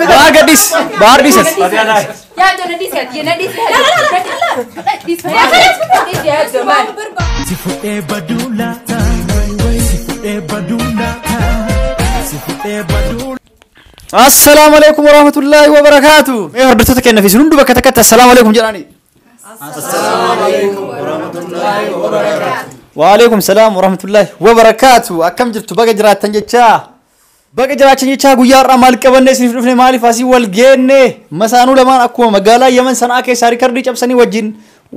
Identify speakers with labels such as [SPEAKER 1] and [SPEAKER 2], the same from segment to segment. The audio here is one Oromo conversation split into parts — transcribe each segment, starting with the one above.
[SPEAKER 1] Bahar gadis, bahar disas. Assalamualaikum warahmatullahi wabarakatuh. Mee hordoftoota keenya fi hundu bakka takkatti assalamualaikum jedhani.
[SPEAKER 2] Assalamualaikum warahmatullahi wabarakatuh.
[SPEAKER 1] Waalaikum salam warahmatullahi wabarakatuh. Akkam jirtu baga jiraattan jechaa. Baga jiraachan jechaa guyyaa har'aa maal qabannee isiniif dhufne maaliif asii wal geenne masaanuu lamaan akkuma magaalaa Yaman Sanaa keessaa rikardii cabsanii wajjin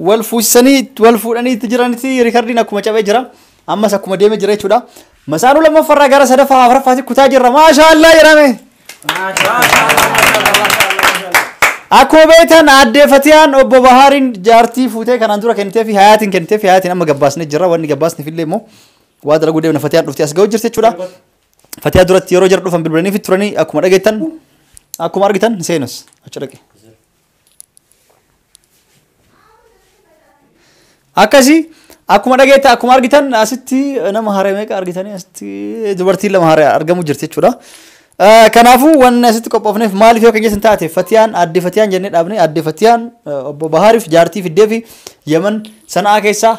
[SPEAKER 1] wal fuusisanii wal fuudhanii itti jiranitti rikardiin akkuma cabee jira. Ammas akkuma deemee jira jechuudha. Masaanuu lammaffaarraa gara sadaffaa afuraffaatti kutaa jirra. Maashaallah jedhame. Akkuma beektan aadde Fatiyaan obbo Bahaariin jaartii fuutee kanaan dura kennitee fi Hayaatiin kennitee fi Hayaatiin amma gabbaasnee jirra. Wanni gabbaasneef illee immoo waa dalaguu deemna Fatiyaan dhuftee as ga'u jirti jechuudha. Fatiyaa duratti yeroo jara dhufan bilbilanii fi turanii akkuma dhageettan akkuma argitan seenus achi dhaqe. Akkasii akkuma dhageettan akkuma argitan asitti nama haree meeqa argitanii asitti dubartiin lama haree argamu jirti jechuudha. Kanaafuu wanni asitti qophoofneef maaliif yoo kan jettan taate Fatiyaan aadde Fatiyaan jennee dhaabne aadde Fatiyaan obbo Bahaariif jaartii fiddee fi Yaman Sanaa keessaa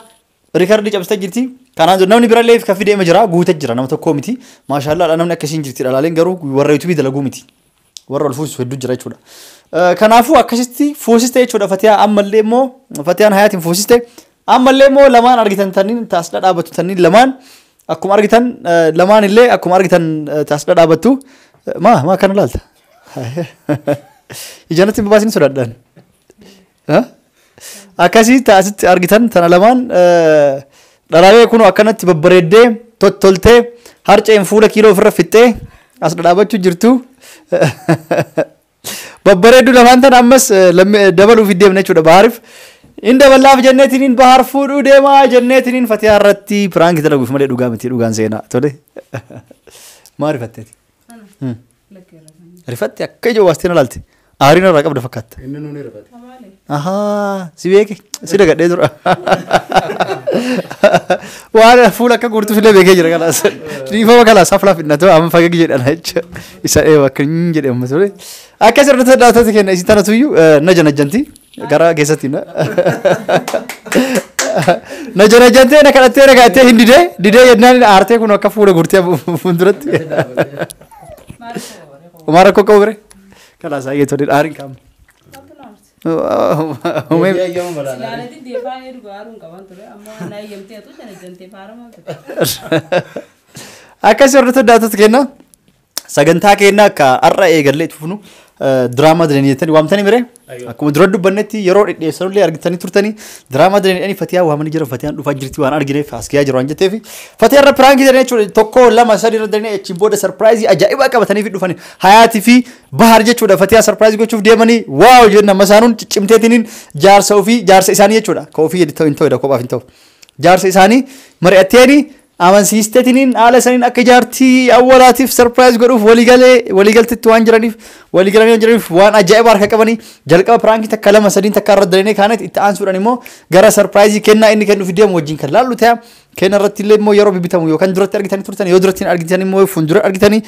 [SPEAKER 1] rikardii cabsitee jirti. Kanaan dura namni birallee kan fidee jira guutee jira nama tokko miti. Maashaallah namni akkasiin jirti dhalaaleen garuu warra yuutuubii dalaguu miti. Warra ol fuusisu hedduu jira jechuudha. Kanaafuu akkasitti fuusiste jechuudha Fatiyaa ammallee immoo Fatiyaan Hayaatiin fuusiste ammallee immoo lamaan argitan tanniin taas dhadhaabattu tanniin lamaan akkuma argitan lamaan illee akkuma argitan taas dhadhaabattu. Maa kana laalta? Ijanatti hin babaasin sodaadhaan. Akkasii taasitti argitan tana lamaan dhalaalee kun akkanatti babbareeddee tottoltee harceen fuula kiiloo ofirra fixxee as dhadhaabachuu jirtu. Babbareedduu lamaan tana ammas dabaluuf deemna jechuudha Bahaariif. In daballaaf jenneetiniin Bahar fuudhuu deemaa jenneetiniin Fatiyaa irratti piraankii dalaguuf malee dhugaa miti dhugaan seenaa tole. Maa rifatteeti? Rifatte akka ija waasteen ilaalte. Aariin irraa qabda fakkaatta.
[SPEAKER 2] Inni nuuni rifate.
[SPEAKER 1] Ahaa, si beeke, si dagadhee dura. Waan fuula akka guurtuuf illee beekee jira kalaas. Dhiifama kalaas haflaaf innatu amma fagaggi jedhana jecha. Isa eewa akka hin jedhe amma ture. Akka sirriitti daawwattoota keenya isin tanatuyyuu na janajjanti gara keessatti na. Na janajjantee na kadhattee na kadhattee hin didee didee jennaan aartee kun akka fuula guurtee fuulduratti. Umaa rakkoo qabu bire? Kalaas hayyee tole aariin qaama. Akkasii hordoftoota daawwattoota keenya sagantaa keenya akka har'a eegallee itti fufnu diraamaa dilanii jettanii waamtanii mire akkuma dura dubbannetti yeroo dhidheessanullee argitanii turtanii diraamaa dilanii Fatiyaa waamanii jira Fatiyaan dhufaa jirti waan argineef as gahaa jiru waan jetteef Fatiyaa irra piraankii jedhanii jechuudha tokko lama sadi irra dalanii achiin booda sarpiraayizii ajaa'ibaa qabatanii fi dhufanii Hayaatii fi Bahar jechuudha Fatiyaa sarpiraayizii gochuuf deemanii waaw jenna masaanuun ciccimteetiniin jaarsa ofii jaarsa isaanii jechuudha ka ofii hin ta'u kophaaf hin ta'u jaarsa isaanii mari'atteeni amansiisteetiniin haala isaaniin akka jaartii awwaalaatiif sarpiraayiz godhuuf waliigalteetti waan jiraniif waliigalanii waan jiraniif waan ajaa'iba harka qabanii jalqaba piraankii takka lama sadiin takka irra dalanii kaanet itti aansuudhaan immoo gara sarpiraayizii kennaa inni kennuuf deemu wajjin kan laallu ta'a. Kenna irratti illee immoo yeroo bibitamu yookaan duratti argitanii turtan yoo duratti hin argitan immoo fuuldura argitanii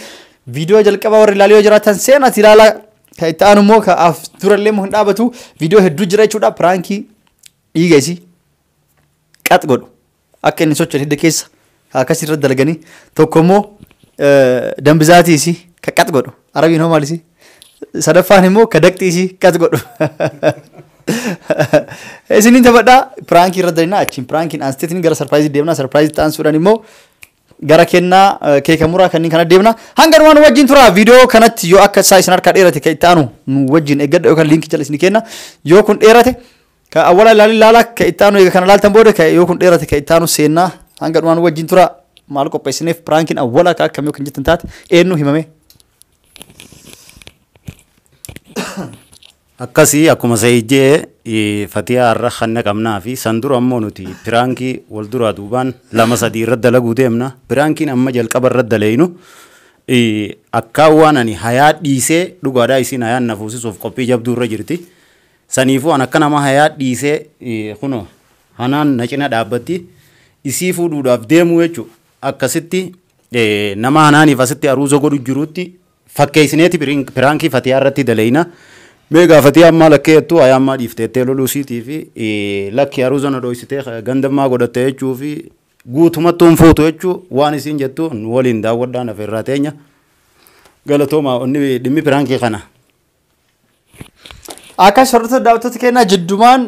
[SPEAKER 1] viidiyoo jalqaba warri ilaaluu yoo jiraatan seenaati ilaalaa kan itti aanu immoo kan af dura illee immoo hin dhaabatu viidiyoo hedduu jira jechuudha piraankii dhiiga isii qax godhu akka inni socho'an hidda keessa. Akkas irra dalaganii tokko immoo dambizaatii isii ka qax godhu arabiin hoo maal isii sadaffaan immoo ka daqxii isii qax godhu. Isiniin taphadhaa piraankii irra dalinaa achiin piraankiin aansiteetiin gara sarpiraayizii deemnaa sarpiraayizii ta'ansuudhaan immoo gara kennaa keeka muraa kanneen kana deemna. Hanga dhumaan wajjin tura viidiyoo kanatti yoo akka isaa isin harkaa dheerate kan itti aanu nu wajjin eeggadha yookaan liinkii jala isin kenna yoo kun dheerate ka awwala ilaalii ilaala ka itti aanu eega kana ilaaltan booda ka yoo kun dheerate ka itti aanu seennaa. Hanga dhumaan wajjin tura maal qopheessineef piraankiin awwala akka akkamii kan jettan taate eenyu himame.
[SPEAKER 2] Akkasii akkuma Sayid jee Fatiyaa har'a hanna qabnaa fi san dura ammoo nuti piraankii wal duraa duubaan lama sadii irra dalaguu deemna. Piraankiin amma jalqaba irra dalaynu akka waan ani hayaa dhiisee dhugaadhaa isiin hayaan na fuusisuuf qophii jabduu irra jirti. Saniifuu an akka nama hayaa dhiisee kunoo hanaan na cina dhaabbatti. isii fuudhuudhaaf deemu jechuudha. Akkasitti nama hanaaniif asitti aruuza godhu jirutti fakkeessineeti piraankii Fatiyaa irratti daleeyna. Mee gaafatii ammaa lakkee jettu ayyaammaa dhiifteettee loluu siitii fi lakki aruuza na dhoysitee gandammaa godhatte jechuu fi guutumattuu hin fuutu jechuu waan isiin jettu nu waliin daawwadhaan afeerraa teenya. Galatoomaa onni dhimmi piraankii kana.
[SPEAKER 1] Akkas hordoftoota daawwattoota keenyaa jiddumaan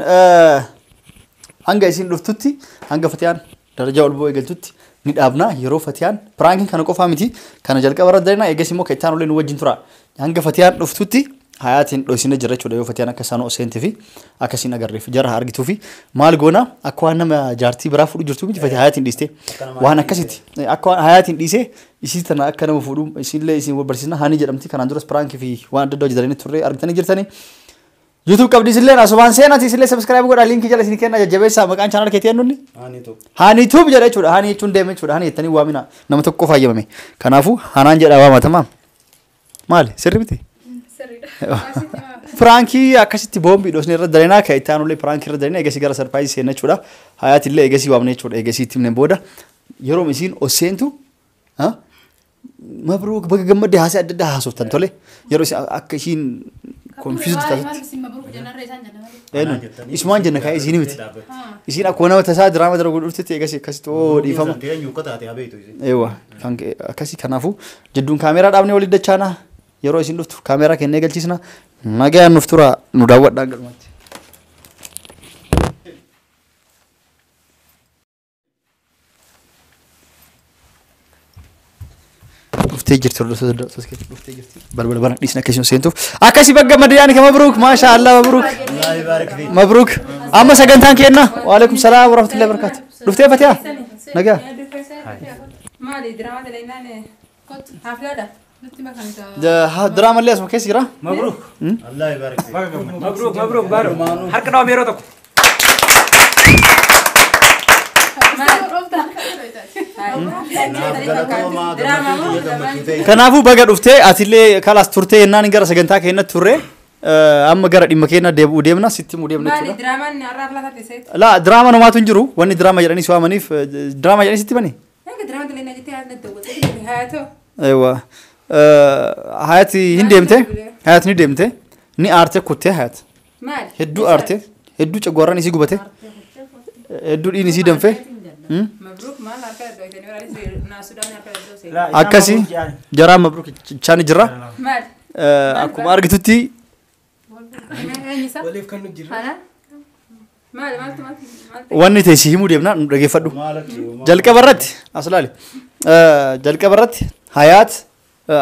[SPEAKER 1] hanga isiin dhuftutti hanga Fatiyaan darajaa ol bu'uu eegaltutti ni dhaabna. Yeroo Fatiyaan piraankiin kana qofaa miti kana jalqaba irra dalinaa eegas immoo kan itti aanu illee nu wajjin tura. Hanga Fatiyaan dhuftutti hayaatiin dhoysine jira jechuudha. Yoo Fatiyaan akka isaan oseente fi akka isiin agarreef jara argituu fi maal goona akka waan nama jaartii biraa fuudhu jirtu miti Fatiyaa hayaatiin dhiiste waan akkasitti akka waan hayaatiin dhiise isii tana akka nama fuudhu isiillee isiin wal barsiisna Haanii jedhamti. Kanaan duras piraankii fi waan adda addaa hojjetanii turre argitanii jirtanii. YouTube qabdi isilleen asumaan seenati isillee subscribe godhaa linkii jala isin kenna jajjabeessaa maqaan channel keetii eenyuun Haanii Tube jedha jechuudha. Haanii jechuun deeme jechuudha. Haanii jettanii waamina nama tokko fayyamame. Kanaafuu Hanaan jedha waamatama. Maali sirri miti? Piraankii akkasitti boombii dhoosne irra dalinaa kan itti aanullee piraankii irra dalinaa eegasii gara sarpaayizii seenna jechuudha. Hayaatillee eegasii waamne jechuudha. Eegasii itti himneen booda yeroo isiin ol seentu mabruuk baga gammadde haasee adda addaa haasoftan tole yeroo isiin akka isiin confused taatutti. Isumaan jenna kaa'ee isiin miti. Isiin akkuma nama tasaa diraama dura godhuftetti eegasii akkasitti oo dhiifama. Eewwa akkasii kanaafuu jidduun kaameeraa dhaabnee walitti dachaanaa yeroo isin dhuftu kaameeraa kennee galchiisna nagayaan nuuf tura nu daawwadhaan galmaatti. Dhuftee jirti hordoftoota daawwattoota keenya dhuftee jirti. Balbala bana dhiisna akkasiin seentuuf. Akkasii bakka gammadde ka mabruuk maashaa Allah mabruuk. Mabruuk. Amma sagantaan kenna. Waalaikum salaam warahmatullahi wabarakatuh. Dhuftee Fatiyaa? Nagaa.
[SPEAKER 3] Maali diraama dalagnaan haflaadha.
[SPEAKER 1] Diraama illee asuma keessa jira.
[SPEAKER 2] Mabruuk. Allah ibarik.
[SPEAKER 4] Mabruuk mabruuk baru. Harka dhawa yeroo tokko.
[SPEAKER 1] Kanaafuu baga dhuftee atillee kalaas turtee yennaan gara sagantaa keenyatti turre amma gara dhimma keenya deebi'uu deemna sitti himuu deemna
[SPEAKER 3] Maali
[SPEAKER 1] jechuudha.
[SPEAKER 3] diraamaan har'a haflaa taate seet?
[SPEAKER 1] Laa diraama namaatu hin jiru wanni diraama jedhanii si waamaniif diraama jedhanii sitti himanii?
[SPEAKER 3] Hanga diraama dalagnaa jettee haala daawwatte hayaatoo.
[SPEAKER 1] Eewwa hayati hin deemte hayati ni deemte ni aarte kuttee hayati
[SPEAKER 3] Maali?
[SPEAKER 1] hedduu aarte hedduu cagwaarraan isii gubate hedduu dhiin isii danfe
[SPEAKER 3] Mabruuk maal harka dhoytanii waraanis naasuudhaan harka dhoytee.
[SPEAKER 1] akkasii jaraa mabruuk chaani jira
[SPEAKER 3] Maali?
[SPEAKER 1] akkuma argitutti
[SPEAKER 3] Eenyusa?
[SPEAKER 4] Waliif kan nu jiru.
[SPEAKER 3] Hanaan? Maali maaltu maaltu maaltu?
[SPEAKER 1] wanni ta'e si himuu deemna nu dhageeffadhu. Jalqaba irratti as ilaali. Jalqaba irratti Hayaat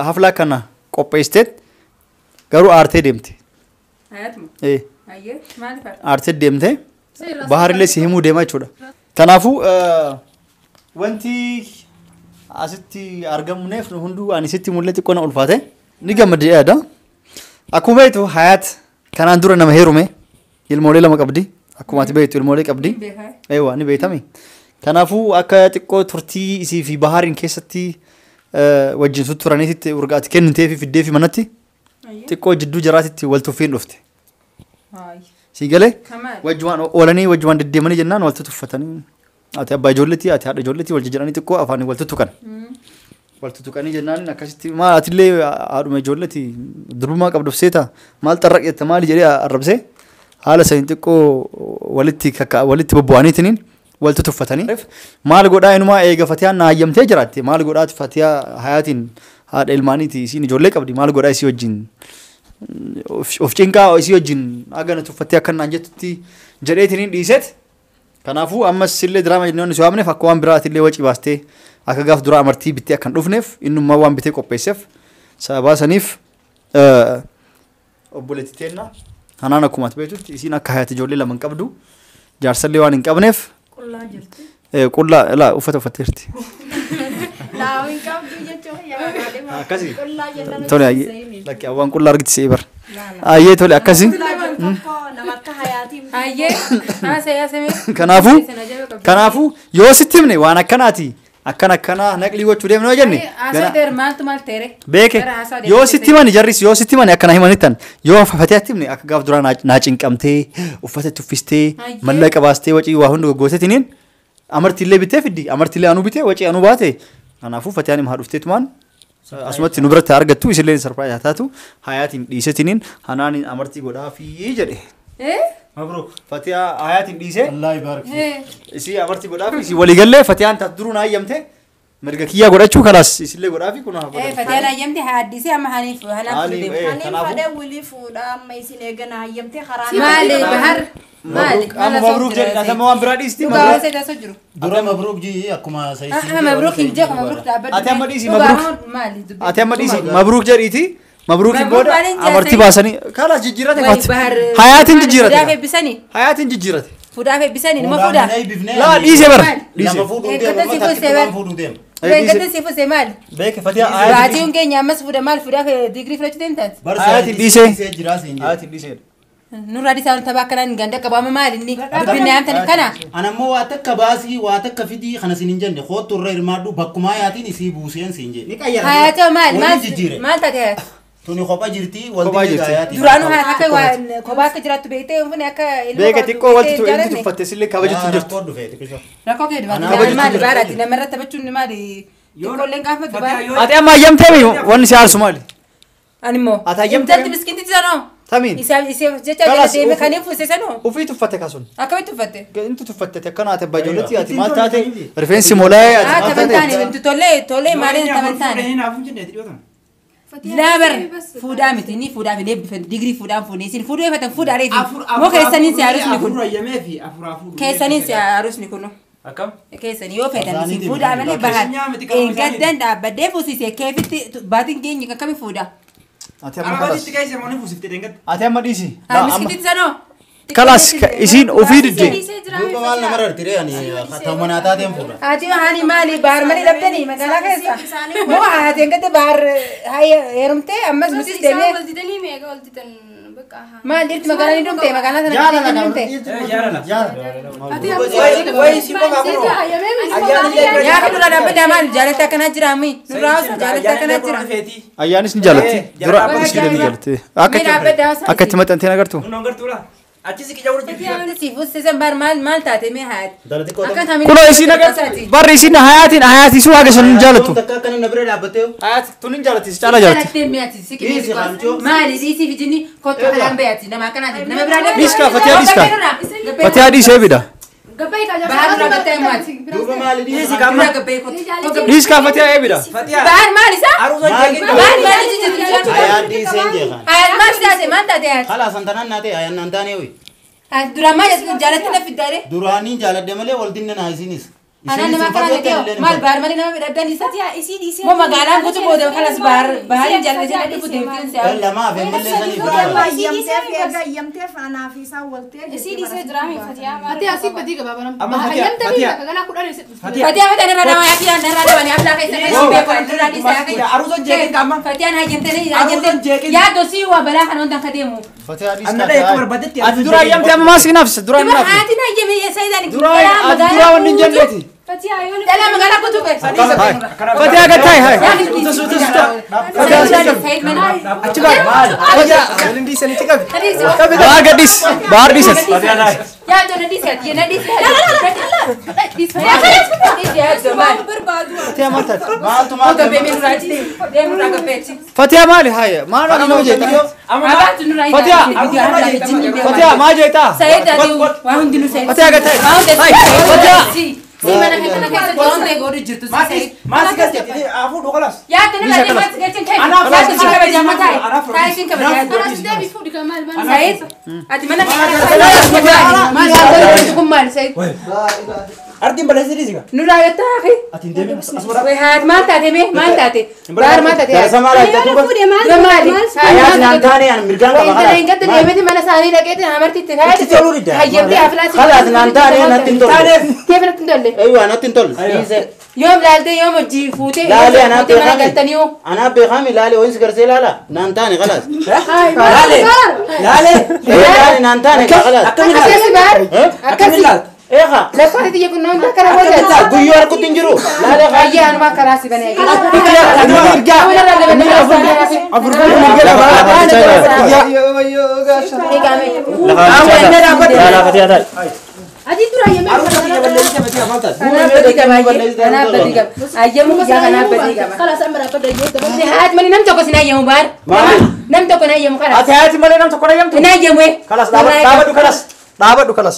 [SPEAKER 1] haflaa kana qopheessiteet garuu aartee deemte.
[SPEAKER 3] Hayaatuma? Ayyee maali fa'a?
[SPEAKER 1] Aartee deemte baharillee si himuu deema jechuudha. Kanaafuu wanti asitti argamneef nu hunduu ani sitti mul'ee xiqqoo na ulfaate ni gammadde yaada. Akkuma beektu Hayaat kanaan dura nama heerume ilmoolee lama qabdi. Akkuma ati beektu ilmoolee qabdi.
[SPEAKER 3] Beekaa.
[SPEAKER 1] Eewwa ni beektami. Kanaafuu akka xiqqoo turtii isii fi bahariin keessatti wajjin tutturaniitti urgaati kennitee fi fiddee fi manatti xiqqoo jidduu jaraatitti wal tuffiin dhufte. Si galee
[SPEAKER 3] Kamaal.
[SPEAKER 1] wajjumaan oolanii wajjumaan deddeemanii jennaan wal tutuffatanii ati abbaa ijoolleetii ati haadha ijoolleetii wal jijjiiranii xiqqoo afaanii wal tuttuqan. Wal tuttuqanii jennaan akkasitti maal atillee haadhuma ijoolleetii durbummaa qabduuf seeta maal xarraqeetta maali jedhee arrabsee haala saniin xiqqoo walitti walitti bobbo'aniitiniin wal tutuffatanii. Maal godhaa inumaa eega Fatiyaan na hayyamtee jiraatte maal godhaati Fatiyaa hayaatiin haadha ilmaaniiti isiin ijoollee qabdi maal godhaa isii wajjin of cinqaa isii wajjin hagana tuffattee akka naan jettutti jedheetiniin dhiiseet. Kanaafuu ammas illee diraama jennee si waamneef akka waan biraatillee wacii baastee akka gaaf duraa amartii bittee akka hin dhufneef innummaa waan bitee qopheesseef sababaa saniif obboleettii teenna Hanaan akkuma ati beektutti isiin akka hayati ijoollee lama hin qabdu jaarsallee waan hin qabneef
[SPEAKER 5] Qullaa jirti.
[SPEAKER 1] Qullaa laa uffata uffatteerti.
[SPEAKER 5] Laa hin qabdu jechuun yaadama.
[SPEAKER 1] Akkasii.
[SPEAKER 5] Qullaa jennaan
[SPEAKER 1] Tole ayyee lakki awwaan qullaa argiti si'ee bara. Ayyee tole akkasii.
[SPEAKER 5] Tokko nama akka hayaatiin.
[SPEAKER 3] Ayyee haasa'e haasa'e.
[SPEAKER 1] Kanaafuu kanaafuu yoo sitti himne waan akkanaati akkan akkanaa naqlii gochuu deemne yoo jenne
[SPEAKER 3] Haasa'e teere maaltu maal teere?
[SPEAKER 1] beeke yoo sitti himani jarris yoo sitti himani akkana himanittan yoo Fatiyaatti himne akka gaaf duraa naa cinqamtee uffata tuffistee mallaqa baastee wacii waa hundi goggootetiniin Amartiillee bitee fiddi amartiillee anuu bitee wacii anuu baate kanaafuu Fatiyaan haa dhufteetumaan asumatti nu biratti argattu isillee sarpiraayiz haa taatu hayaatiin dhiisetiniin hanaaniin amartii godhaafii jedhe.
[SPEAKER 2] Mabruuk.
[SPEAKER 1] Fatiyaa hayaatiin dhiisee
[SPEAKER 2] Allah yibaarik.
[SPEAKER 1] Isii amartii godhaafi isii waliigallee Fatiyaan taat duruu hayyamte mirga kiyyaa godhachuu kalaas isillee godhaafi kun haa godhatu.
[SPEAKER 3] Fatiyaan hayyamte haaddisee amma haniif hanaaf fuudhe.
[SPEAKER 5] Haniif fadhe wilii fuudha amma isin eegana hayyamte karaa.
[SPEAKER 3] Maali bahar maali.
[SPEAKER 1] Amma mabruuk jedhi amma waan biraa dhiisti.
[SPEAKER 3] Dhugaa waan isa jiru.
[SPEAKER 2] Dura mabruuk ji akkuma
[SPEAKER 3] sayisi. Mabruuk hin jedhu mabruuk dhaabbadhu.
[SPEAKER 1] Ati amma dhiisi mabruuk. Ati amma dhiisi mabruuk jedhiiti. Mabruukin booda amartii baasanii kalaas jijjiirate hayaatiin jijjiirate.
[SPEAKER 3] Fuudhaaf eebbisanii.
[SPEAKER 1] Hayaatiin jijjiirate.
[SPEAKER 3] Fuudhaaf eebbisanii nama fuudhaa.
[SPEAKER 1] Laa dhiisee bara.
[SPEAKER 2] Lama fuudhuu deema fuudhuu deema.
[SPEAKER 3] Eeggate si fuuse maali?
[SPEAKER 1] Beeke Fatiyaa hayaatiin.
[SPEAKER 3] Baatiin keenya ammas fuudha maal fuudhaaf digirii fudhachuu deemtaati?
[SPEAKER 1] Hayaatiin dhiisee. Hayaatiin dhiisee.
[SPEAKER 3] Nurraa dhiisaa wanta bakkanaan ganda qabaama maali inni dubbinni haamtani kana.
[SPEAKER 2] Ana ammoo waa takka baasii waa takka fidii kana siin hin jenne kootu irra hirmaadhu bakkuma hayaatiin isii buuseen siin jenne.
[SPEAKER 4] Ni qayyara.
[SPEAKER 3] Hayaatoo maali maal taate hayaati?
[SPEAKER 2] Tuni kophaa jirti wanti hayaatiin.
[SPEAKER 3] Duraanuu akka kophaa akka jiraattu beektee hunfune akka ilma
[SPEAKER 1] Beeke xiqqoo wanti inni tuffatte sillee kabajitu jirtu.
[SPEAKER 3] Rakkoo kee dubaatti maali baaraati namarra taphachuun maali xiqqoolleen gaafa dubaara.
[SPEAKER 1] Ati amma hayyamtee wanni si aarsu maali?
[SPEAKER 3] Ani immoo.
[SPEAKER 1] Ati hayyamtee.
[SPEAKER 3] Intalti miskiinti sanoo.
[SPEAKER 1] Tamiin.
[SPEAKER 3] Isaaf jecha jala deeme kan hin fuuse sanoo.
[SPEAKER 1] Ofii tuffatte kasun.
[SPEAKER 3] Akkamitti tuffatte?
[SPEAKER 1] Intu tuffatte akkana ati abbaa ijoolleetti ati maal taate rifeensi molaa'ee ati maal taate.
[SPEAKER 3] Taphatan tollee tollee maaliin taphan taane. Laabar fuudhaa miti ni fuudhaa fi eebbifan digirii fuudhaan fuudhee isin fuudhuu eeffatan fuudhaa reefi. Moo keessaniin si aarusni kun. Keessaniin si aarusni kun.
[SPEAKER 4] Akkam?
[SPEAKER 3] Keessanii yoo feetan isin fuudhaa malee bahan. Eeggaddan dhaabbadhee fuusisee keefitti baatiin keenya akkami fuudhaa?
[SPEAKER 1] Ati amma kalas. Ati amma dhiisi.
[SPEAKER 3] Miskiitiin sanoo.
[SPEAKER 1] Kalas isiin ofii didde.
[SPEAKER 2] Duuba maal nama rartiree ani ta'uma taateen fuudha.
[SPEAKER 3] Ati hani maali baar malee dhabdanii magaalaa keessa. Moo haateen gadi baar heerumtee ammas nutis deemee. Maal jirti magaalaa ni dhumte magaalaa sana ni dhumte. Yaa kan dura dhaabbata maal jaalatti akkanaa jira ammi nurraa osoo jaalatti akkanaa jira.
[SPEAKER 1] Ayyaanis ni jaalatti. Dura ishee ni jaalatti. Akka itti maxxantee agartu.
[SPEAKER 3] Maal taate mee hayaati?
[SPEAKER 1] Kunoo isiin agartu barri isiin hayaatiin hayaatii suu haga sun hin jaalattu.
[SPEAKER 2] Takka akkana na bira dhaabbattee.
[SPEAKER 1] Hayaati tun hin jaalatti si caalaa jaalatti.
[SPEAKER 3] Maali dhiisii fi jinni kottu kalaan bayaati nama akkanaati nama biraa dhaabbatte.
[SPEAKER 1] Dhiiskaa Fatiyaa dhiiskaa. Fatiyaa dhiisee bida.
[SPEAKER 2] Duuba maali dhiisii?
[SPEAKER 1] Dhiiskaa Fatiyaa eebida.
[SPEAKER 3] Baar maal isaa? Maal maal jijjiirti?
[SPEAKER 2] Hayaat dhiiseen jeeqan.
[SPEAKER 3] Hayaat maal taate maal taate hayaat?
[SPEAKER 2] Kalaas antanaan naatee hayaan naan taanee ho'i.
[SPEAKER 3] Duraan maal jaalatti na fiddaare?
[SPEAKER 2] Duraanii jaaladde malee wal dinna naa isinis.
[SPEAKER 3] Anaan nama akkana ta'e maal baar malee nama dhabdan isa? Moo magaalaan guutuu booda kalas baar baariin jaallatee jedhee dhufu deemteen si'a.
[SPEAKER 2] Lamaa fi mallee sanii fiddaa.
[SPEAKER 5] Hayyamteef anaa fi isaan waltee.
[SPEAKER 6] Isii dhiisee jiraame Fatiyaa. Fatiyaa asii badii gabaabaa. Hayyamtee fi ganaa kudhan
[SPEAKER 3] Fatiyaa Fatiyaa narraa dhamaa yaa narraa dhabanii aflaa keessa keessa beeku duraan dhiisee yaa Fatiyaan hayyamtee hayyamtee yaa dosii waa balaa kan hundan kadeemu.
[SPEAKER 1] Fatiyaa dhiiskaa. Ati dura hayyamtee amma maas naafsa dura hin naafne.
[SPEAKER 3] Haati hayyamee saayidaan.
[SPEAKER 1] Dura ati dura wanni hin jenneeti.
[SPEAKER 3] Dhala magaalaa guutuu bee.
[SPEAKER 1] Fatiyaa gattaay hayi.
[SPEAKER 4] Achi baar maal? Waliin dhiisanii qabi.
[SPEAKER 1] Baar gadhiis. Baar dhiisas.
[SPEAKER 3] Yaa jona dhiisee na dhiisee.
[SPEAKER 1] Fatiyaa maal taate?
[SPEAKER 2] Maaltu maal?
[SPEAKER 1] Fatiyaa maali haaya? Maal waan nama jeeta? Fatiyaa. Fatiyaa maal jeeta? Fatiyaa gattaay. Fatiyaa.
[SPEAKER 3] Mana kana keessa doonte godhu jirtu si.
[SPEAKER 4] Maasi galchee afur dhokolaas.
[SPEAKER 3] Yaa tana malee maasi galchee kai. Yaa tana kabajaa mataa. Taa'ee siin kabajaa. Saayid ati mana kana maal kun maal Saayid.
[SPEAKER 4] Ardiin balleessee dhiisiga.
[SPEAKER 3] Nurraa gattaa akhi.
[SPEAKER 4] Ati hin deemin asuma.
[SPEAKER 3] Way haat maal taate mee maal taate? Baar maal taate?
[SPEAKER 2] Darasa maal ajja duuba?
[SPEAKER 3] Maali?
[SPEAKER 2] Hayaat naan taane an mirgaan qaba
[SPEAKER 3] Intala hin gadda deemeti mana isaanii dhaqeeti amartii itti kaayate.
[SPEAKER 2] Itti toluu didda.
[SPEAKER 3] Hayyamtee aflaasi.
[SPEAKER 2] Khalaas naan taane natti hin tolle.
[SPEAKER 3] Keef natti hin tolle?
[SPEAKER 2] Eeywa natti hin tolle. Dhiisee.
[SPEAKER 3] Yoom laaltee yoom hojii fuutee
[SPEAKER 2] Laalee anaa
[SPEAKER 3] fuutee mana
[SPEAKER 2] beekami.
[SPEAKER 3] galtanii hoo?
[SPEAKER 2] Anaa beekami laalee ho'iinsi garsee laala naan taane khalaas.
[SPEAKER 4] Laalee. Laalee.
[SPEAKER 2] Laalee naan taane khalaas.
[SPEAKER 4] Akkamiin laal?
[SPEAKER 3] Akkasi baar.
[SPEAKER 4] Akkamiin laal?
[SPEAKER 2] Eeqa.
[SPEAKER 3] Lakkoofsi xiyya kun nama akkana hojjeta.
[SPEAKER 2] Guyyoo harkutti hin jiru. Laalee khalaas.
[SPEAKER 3] Ayyaa anuma karaa si banee.
[SPEAKER 1] Lafaa Fatiyaa taa'e.
[SPEAKER 6] Ati dura hayyamee.
[SPEAKER 4] Aruusa kiyya balleessite Fatiha maal taate?
[SPEAKER 3] Kanaaf badii qaba baay'ee. Kanaaf badii qaba. Hayyamu kiyyaa kanaaf badii qaba.
[SPEAKER 6] Kalaas amma dhaabbadha iyyuu dabala.
[SPEAKER 3] Haati malee nam tokko sin hayyamu baar.
[SPEAKER 1] Maali?
[SPEAKER 3] Nam tokko hin hayyamu kalas.
[SPEAKER 1] Ati haati malee nam tokko hayyamtu?
[SPEAKER 3] Hin hayyamu.
[SPEAKER 1] Kalas dhaabadhu kalas. Dhaabadhu kalas.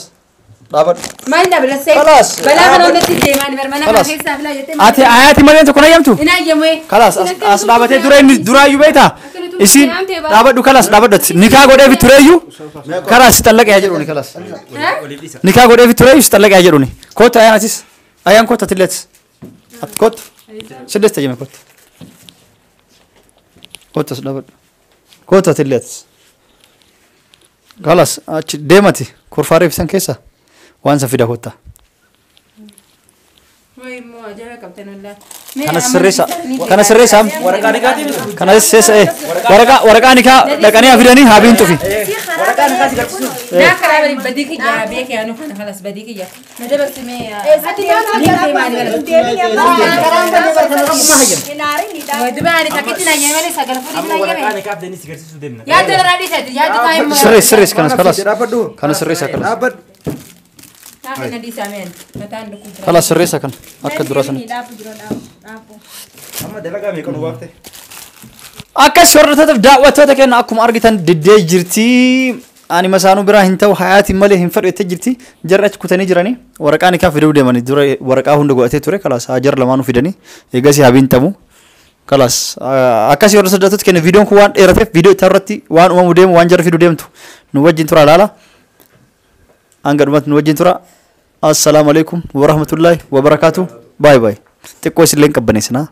[SPEAKER 1] Dhaabadhu.
[SPEAKER 3] Maal dhaabadha see?
[SPEAKER 1] Kalas.
[SPEAKER 3] Balaa kana hundatti deemaa ni barmana kana
[SPEAKER 1] Kalas.
[SPEAKER 3] keessaa filaa jettee.
[SPEAKER 1] Ati haati malee tokko hayyamtu?
[SPEAKER 3] Hin hayyamu.
[SPEAKER 1] Kalas as dhaabatee dura inni duraayyuu beektaa? Isin dhaabadhu kalas dhaabadhu. Nikaa godhee fi tureeyyuu kalas si xallaqee jedhuuni kalas. Nikaa godhee fi tureeyyuu si xallaqee jedhuuni. Kootu ayaan atis. Ayaan kootu ati illeetis. Ati kootu. Siddees tajjame kootu. Kootu as dhaabadhu. Kootu ati illeetis. Kalas achi deemati kurfaaree ibsan keessa waan san fida koottaa. Kana sirreessa. Kana sirreessa.
[SPEAKER 4] Waraqaa nikaatii miti.
[SPEAKER 1] Kana sirreessa. Waraqaa waraqaa nikaa dhaqanii haa fidanii haa biintufi.
[SPEAKER 4] Waraqaa nikaati garsiisuuf.
[SPEAKER 3] Naa karaa bari badii kiyya beekee anu kana kalas badii kiyya. Na dabarsi mee.
[SPEAKER 5] Ati maal
[SPEAKER 3] Duba ani takkitti na hayyame malee sagal fuudhi na
[SPEAKER 4] Waraqaa
[SPEAKER 3] hayyame.
[SPEAKER 4] nikaaf deemnee si garsiisuu deemna.
[SPEAKER 3] Yaadda irraa dhiisati yaadda taa'ee.
[SPEAKER 1] Sirreessa sirreessa kanas kalas.
[SPEAKER 4] Dhaabbadhu.
[SPEAKER 1] Kana sirreessa kalas.
[SPEAKER 4] Dhaabbadhu.
[SPEAKER 3] Taa'ee na dhiisaa meen mataan dhukkubaa.
[SPEAKER 1] Kalas sirreessa kana akka dura sanatti.
[SPEAKER 4] Amma dalagaa meeqa nu baafte?
[SPEAKER 1] Akkas hordoftoota daawwattoota keenya akkuma argitan diddee jirti. Ani masaanuu biraa hin ta'u hayaatiin malee hin fedhu jettee jirti. Jarri achi kutanii jiranii waraqaa nikaa fiduu deemanii dura waraqaa hunda godhatee ture kalaas haa jarri lamaanuu fidanii eegasii haa biintamu. Kalaas akkasii hordoftoota keenya viidiyoon kun waan dheerateef viidiyoo itti irratti waan uumamu deemu waan jarri fiduu deemtu nu wajjin tura ilaala. Hanga dhumatti nu wajjin tura. Assalaamu alaikum warahmatullaahi wabarakaatu. Baay baay. Xiqqoo isillee hin qabbaneessinaa.